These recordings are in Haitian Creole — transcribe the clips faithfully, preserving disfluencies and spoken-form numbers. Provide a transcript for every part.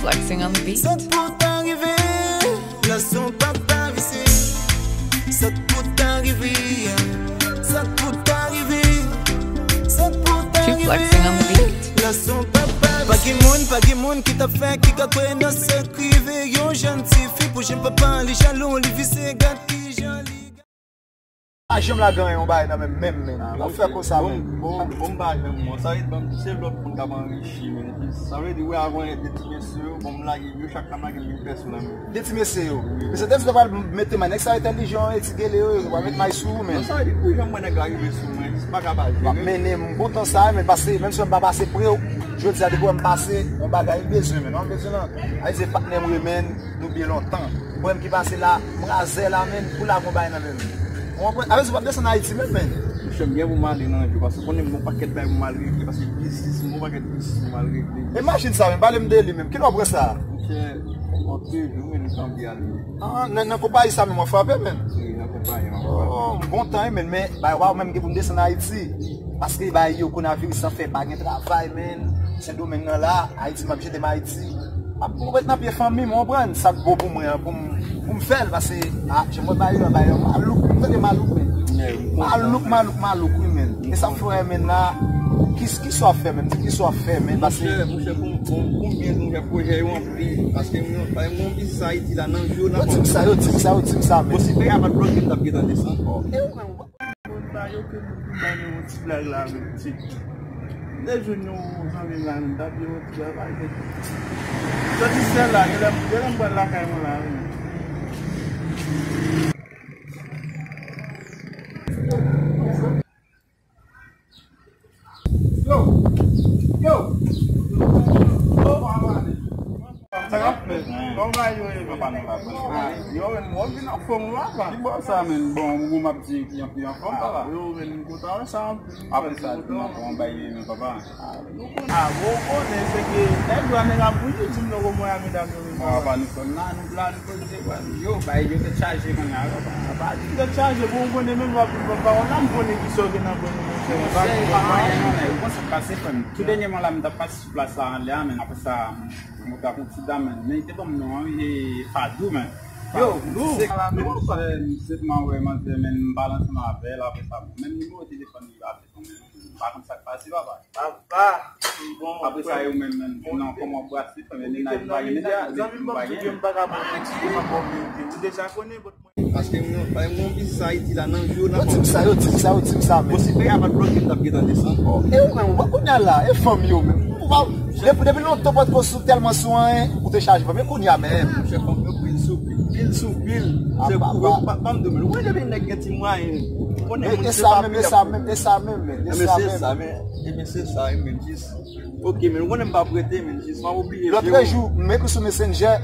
Flexing on the beat. Sa t pou ta rive, gason pa ta vise. Sa t pou ta rive, sa t pou ta rive, sa t pou ta rive. Flexing on the beat. Gason pa ta vise. Pa gen moun, pa gen moun ki t ap fè, ki ka kwè nan sa k rive yon jèn tifi pou jèn papa li jalou, li vise, gad kijan li. Pa janm lage anyen yon bagay nan men m menm, menm. Ah, w ap fè konsa menm. Bon, bon, bon, m pa janm, mwen. Sa vle di, se lòt moun k ap anrichi, men. Epi, sa vle di, wè, avan, de ti mesye yo, bon, m lage yo, chak tan m lage m vin pè sou la men. De ti mesye yo. Wi. Mesye, de ti pral mete may, nèg sa entèlijan, e ti gele yo, yo pral met may sou ou, men. Non, sa vle di, pou jan mwen nèg la rive sou mwen, jis m pa ka pa jere. W ap mennen m bon tan sa, men pase, menm si m pa pase pre w, jodi a, depi w wè m pase, yon bagay m bezwen, men. Non, m bezwen lan. Ay, se patnè m yo, men. Nou byen lontan. Mwen menm ki pase la, m razè la, men, pou lage yon bagay nan men m. Ou konprann? Avè di w p ap desann Ayiti menm, men. Monchè, m gen pou m ale nan jou, paske konnen m gen yon pakèt bagay pou m al regle, paske biznis, m gen yon pakèt biznis pou m al regle. Imajin sa, men, pale m de li menm. Kilè w pran sa? Monchè, antre jou, men, nou kanpe ale. Ah, nan, nan konpayi sa menm w ap frape, men? Wi, nan konpayi m ap frape. Oh, m kontan, wi, men, men, bagay pa w menm gen pou m desann Ayiti. Paske bagay yo, kowonaviris lan fè pa gen travay, men. Sendomeng nan la, Ayiti, m ap jete m Ayiti. M ap, m ret nan pye fanmi m, w konprann? Sa k bon pou mwen an, pou m, pou m fè l, paske, ah, jan m wè bagay yo, bagay yo malouk, m tande malouk, men. Malouk, malouk, malouk, wi, men. E sa k fè w, men, la, ki, kisa w ap fè, men? Di kisa w ap fè, men, paske. Monchè, monchè, pou, pou, pou m byen di w, monchè, pwojè yo anpil, paske mwen, mwen, mwen biznis Ayiti la, nan jou, nan. Yo di m sa, yo di m sa, yo di m sa, men. Bon, si peyi a pa t bloke, m t ap gentan desann. E ou menm, ou pa Moun sa yo ke nou vin bay nou yon ti blag la avèk ti. M te jwenn yon zanmi m la, nou t ap yon ti blag la, men sòti sèl la, genlè, genlè m pral lakay mwen la, men. Yo! Yo! Yo! Sa k ap fèt? Kòman bagay yo ye, men? Papa, nou la, papa. Ah, yo, men, mwen vin anfòm la, papa. Ki bò sa, men? Bon, ou m ap di ki anpil anfòm, papa. Yo, men, m kontan wè sa anpil. Apre sa, di m ankò yon bagay, men, papa. Ah, bon, ou konnen, se ke nèg yo a nèg ap bouyi, di m non, kòman y a medam yo, men, papa, nou konn la, nou la, nou konn se kwa. Yo, bagay yo tèt chaje, kounye a, papa. Papa, di tèt chaje, bon, ou konnen, menm w ap vin pran pawòl la, m konnen kisa w gen nan bwen nou, monchè. Monchè, e pa anyen, non, men, ou konn sa k pase, frè m. Tou dènyèman la, m t ap pase sou plas la anlè a, men apre sa, m te ak yon ti dam, men, men li te ban m non an, e Fadou, men. Yo, Fadou, se, men, monchè, m senpman wè manzè, men, m pale ansanm avè l, apre sa, menm nimewo telefòn li pa fè konnen, m pa konn sa k pase, papa. Papa, bon, apre sa, yo menm, menm, non, kòman w brase, frè, men, mennaj pa gen mennaj, zanmi m, m ap di w, m pa ka ba w manti, m ap ba w verite. Ou deja konnen, bòt mwen. Paske mwen, mwen biznis Ayiti la nan jou nan. Yo di m sa, yo di m sa, yo di m sa, men. Bon, si peyi a pa t bloke, m t ap gentan desann. E ou menm, ou pa kounye a la, e fanmi yo menm. Ou pa, depi, depi lontan w pa t ko sou tèlman sou anyen, ou te chaje fanmi, men kounye a menm. Monchè, fanmi yo pil sou pil, pil sou pil. Se kou yo, pa, pa m di w, men ou konnen depi nèg gen ti mwayen, ou konnen moun se pa pil. E sa menm, e sa menm, e sa menm, men, e sa menm. Ebyen se sa, men jis. Ok, men ou konnen m pa prete, men jis m ap obliye. Lòt jou, m ekri sou Messenger,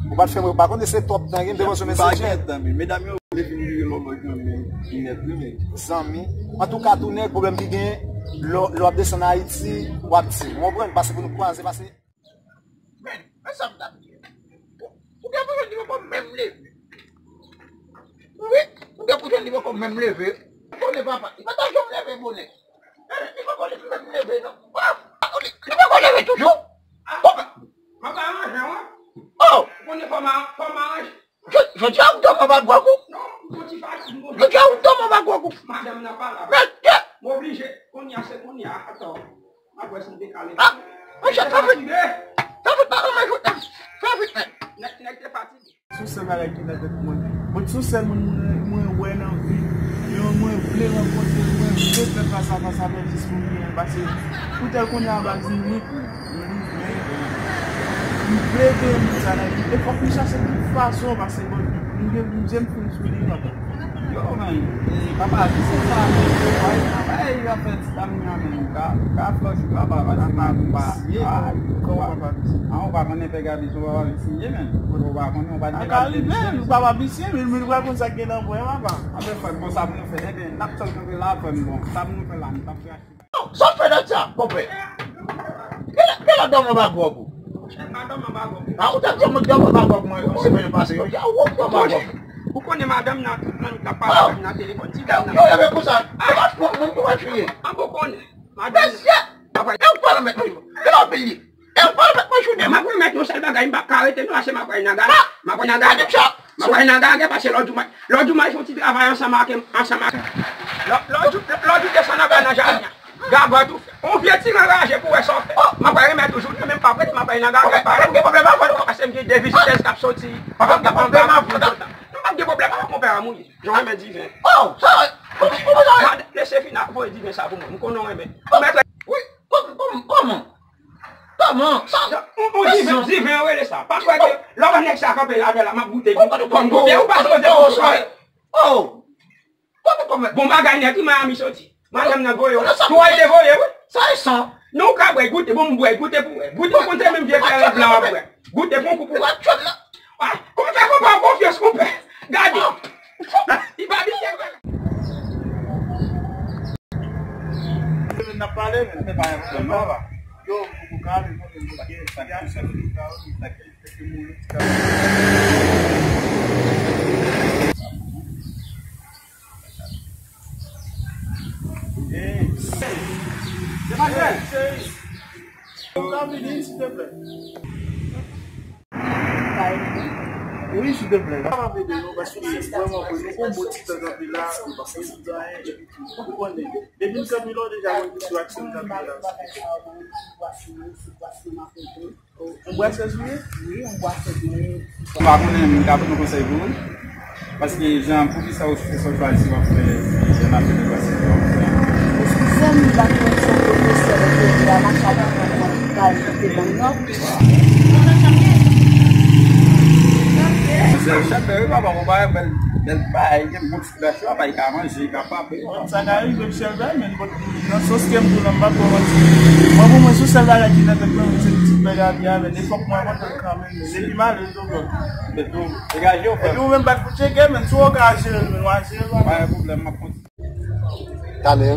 ou pa t fè m reponn, se twòp tan gen, m te pran sou Messenger. Medam yo vle vin vire lòlòj nan men, men nèt wi, men. Zanmi, antouka, tou nèg, pwoblèm ki gen, lè, lè w ap desann Ayiti, w ap di, ou konprann, pase pou nou kwaze, pase. Men, men sa m t ap di. Ou gen pou jwenn li poko menm leve. Wi, ou gen pou jwenn li poko menm leve. Ou konnen papa, li pa ta janm leve bonè. Li poko menm leve, non. Oh, li, li poko leve toujou. Oh, papa. M ap aranje w, wi. Oh. Ou konnen fò m a, fò m aranje. Jodi a ou dòmi anba gwòg ou? Non, m soti fatig, m oblije. Jodi a ou dòmi anba gwòg ou? Madanm nan pa la. Mesye! M oblije. Kounye a, se kounye a, atò. M ap wè si m dekale. Ah! Monchè, fè vit! Fè vit, pa renmen jout nan. Fè vit, men. Nèg, nèg te fatige. Se yon sèl bagay ki nan tèt mwen. Bon, se yon sèl moun mwen, mwen wè nan vi m. Yon mwen vle rankontre, mwen vle fè fas a fas avè l jis pou m gen l. Paske, poutèl kounye a, baz, m lit, wi. M vle gen moun sa nan vi m. E fòk m chache tout fason, paske bon, m gen, m gen je m fou sou li, papa. Yo, men, e, papa, ki se sa, men? Ay, ay, yo ap fè ti dam nan, men, ka, ka franchi, papa, paske m pa, m pa, ah, kòman papa visye? Ah, ou pa konnen pè Gabi se yon papa visye, men. Ou pa konnen, ou pa gen. Ka rive, nou papa visye, men, men nou pa konn sa k gen nan bwè, papa. Anben, frè m, bon, sa pou nou fè, enben, n ap tann kanpe la, frè m, bon, sa pou nou fè la, nou t ap fè. Sa w fè nèg sa, konpè? Kilè, kilè w dòmi anba gwòg ou? Mwen pa dòmi anba gwòg. A, ou t ap dòmi, dòmi anba gwòg mwen, yon semèn pase, yo, ya, ou dòmi anba gwòg. Ou konnen madanm nan tout moun k ap pale avè m nan telefòn, ti dam nan. Yo leve konsa, ou pa t pran moun pou w kriye. An bon konnen. Madanm. Mesye! Apre, e ou pale mèt mwen. Kilè w ap li? E w pa remèt mwen jounen m. M ap remèt yon sèl bagay, m p ap ka rete non, ase m ap pral nan gagè. M ap pral nan gagè. M ap pral nan gagè, paske lòt jou m a, lòt jou m al fè yon ti travay ansanm ak, ansanm ak. Lò-, lòt jou, lòt jou desann anba nan jaden an. Gagè tou. On vye ti anraje pou wè sa w fè. M ap pral remèt ou jounen, men m p ap rete, m ap pral nan gagè. Pa gen pwoblèm avè w. Paske m gen de vizitè k ap soti. Pa gen pwoblèm avè w. M p ap gen pwoblèm avè w, konpè a mouye. Jan w renmen diven. Oh, sa, kòman, kòman sa? Gade, lese fina voye diven sa pou mwen. M konnen w renmen. Mèt. Wi, kòman, kòman? Kòman? Sa, on, on diven, diven yo rele sa. Pa kwè ke lè w wè nèg sa kanpe la, la, m ap goute. Ou pa sipoze pou swa. Oh! Bon bagay nèt wi, Miami soti. Madanm nan voye w. Twòl te voye wi. Sa e san. Non, ou ka bwè, goute, bon, m bwè, goute pou wè. Goute, ou konn se menm vye kleren blan w ap bwè. Goute, pran koup ou. Ah, konpè, konpè, konfyans, konpè. Gade. Li pa byen. N ap pale, men. Yo, ou ka ale, non, men, ok. Hey. Demoiselle. Ou ka vini, silteplè? Wi, silteplè. Sa va ede nou, paske vrèman vre, nou gon bon ti tan kanpe la, nou pa fè nou anyen, epi tou, ou konnen, depi n kanpe la, w deja konn ki sou aksyon n kanpe la. Ou bwè sèz ou ye? Wi, m bwè sèz mwen. Ou pa konnen, m ka pote yon konsèy pou ou. Paske jan, poukisa ou fè sa w chwazi w ap fè, e, jan n ap fè negosye w ap fè? Paske sè m, m pa konnen se yon pwofesè lè kote a, m ap chache nan kay kote bann nan. Sè Chapè, wi, papa, ou pa wè bèl, bèl bagay, gen bon ti Bèf la pa ka manje, kapab. Bon, sa ka rive, m sèl bagay, men, bon, nan sans ke m di w la, m pa twò manti. Mwen, pou mwen, sou sèl bagay ki nan tèt mwen, se pitit bagay a, men fòk mwen abandone l kanmenm, men depi m ale, l toujou. Degaje w, frè. Epi ou menm, pa t pou tcheke, men si w ka jere l, men w a jere l, pa gen pwoblèm, m ap kontinye. Talè.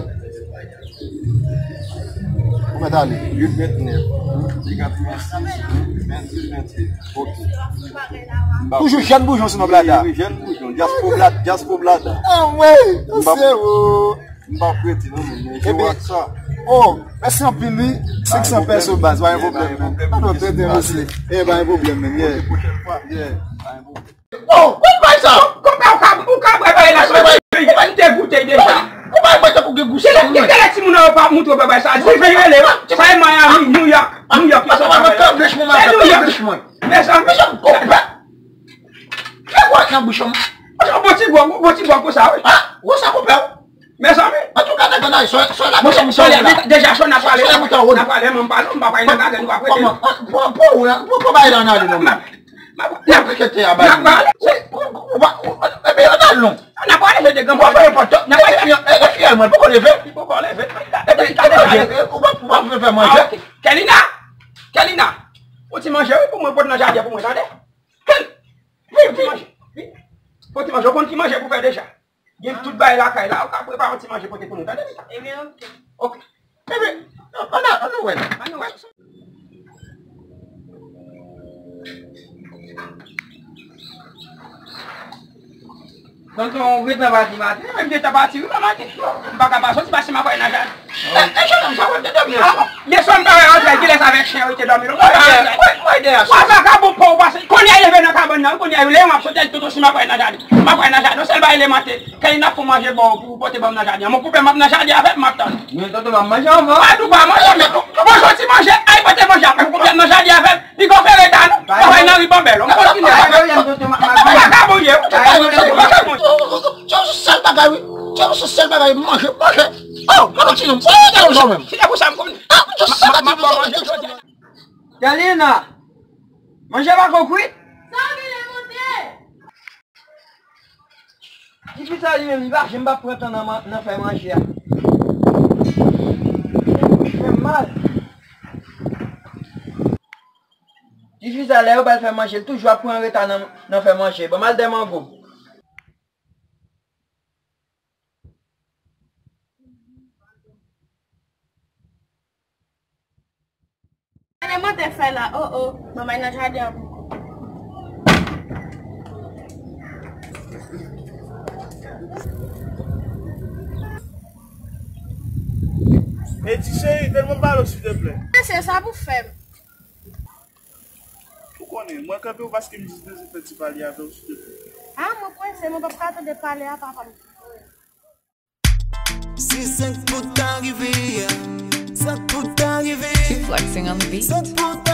Ou mèt ale. Uit vennèf, vennkat vennsis, vennsis venntuit. Ok. Toujou jèn boujon sou non, Blada. Wi, jèn boujon. Dyaspora Blada, Dyaspora Blada. Anmwey, se ou. M p ap rete non, men, men, je w ak sa. Oh, mèsi anpil, wi. Senk san pèso, baz, pa gen pwoblèm, men. Pa gen pwoblèm, men. Eh, pa gen pwoblèm, men. Yeah. Yeah. Pa gen pwoblèm. Oh, wè bay sa. Konpè, ou ka, ou ka bwè bay la, sa. Ou pa te goute deja. Ou pa bwè tankou gen gouch. Kilè, kilè timoun nan yo pa montre w bwè bay sa? Diven rele, sa e Miami, New York, New York, yo sot travay. Se New York. Mezanmi. Mesye, konpè. Fè bwè nan bouch ou. Bon ti gwo, bon ti gwo konsa, wi. Ah, gwo sa, konpè. Mezanmi. Antouka, nèg la, sò, sò la, mwen, sò la, deja, sò n ap pale, n ap pale, mwen, m pa, m pa pale nan gagè, nou pa prete. Kòman? Pran, pran, pran, pran, pran bagay la, ann ale, non, men. N ap, n ap, n ap pale. Ou, ou, ou, epi, ann ale, non. N ap pale, se de granmoun. Ou pa fè pòt, n ap pale. E, e, fiyèl mwen, poko leve. Li poko leve. Epi, ou pa, ou pa fè manje. Ah, ok. Kelina! Kelina! Yon ti manje, wi, pou mwen, pot nan jaden pou mwen, tande? Kel-, wi, yon ti manje. Wi. Yon ti manje, ou konn ki manje pou fè deja. Gen tout bagay lakay la, ou ka prepare yon ti manje pote pou nou, tande? Ebyen, ok. Ok. Ebyen, ann, ann, ann nou wè l. Ann nou wè l. Tonton, ou gentan pati maten, men m gentan pati wi, pa maten. M pa ka pa soti, paske m ap pale nan jaden. E, e, jennonm, sa w te dòmi yè swa? Yè swa m pa wè rantrè, kilès avèk chen yo te dòmi, non? Mwen dèyè, mwen, mwen dèyè. Wa vakabon pa w pase. Kounye a leve nan kabann nan, kounye a leve, mwen ap soti al toto si m ap pale nan jaden. M ap pale nan jaden, sèl bagay elementè. Kay n ap fè manje ba w pou w pote ban m nan jaden an. Mon konpè, m ap nan jaden avè m, m ap tann. Men tonton, m ap manje anvan. A, nou pa manje, men bon, soti manje, al pote manje avè m, mon konpè, m nan jaden avè m. Li gon fè reta, non? Travay nan ri Banbèl, m kontinye. Bagay mwen, tonton, m ap, m ap vini. Bagay mwen. Bagay mwen. Se yon sèl bagay, wi. Se yon sèl bagay, manje, manje. Oh, gade ti nonm. Gade ti nonm. Se pou sa m konn. Ah, se yon sèl bagay, manje. Kelina, manje pako kwit? Sa w genlè monte? Tifi sa li menm, li pa janm pa pran tan nan man-, nan fè manje a. Bouch fè m mal. Tifi sa, lè yo ba l fè manje, l toujou ap pran reta nan, nan fè manje. Ban m al dè mango. Gade mantè fè la, oh, oh. Manman nan jaden an poko. Eti cheri, tèlman pale w, silteplè. Mesye, sa pou fè m. Mwen kanpe w paske m jis bezwen fè ti pale avè w, silvouplè. Ah, mwen prese, mwen p ap ka tande pale a, papa m. Si senk poud ta rive, senk poud ta rive, Flexing on the beat. senk poud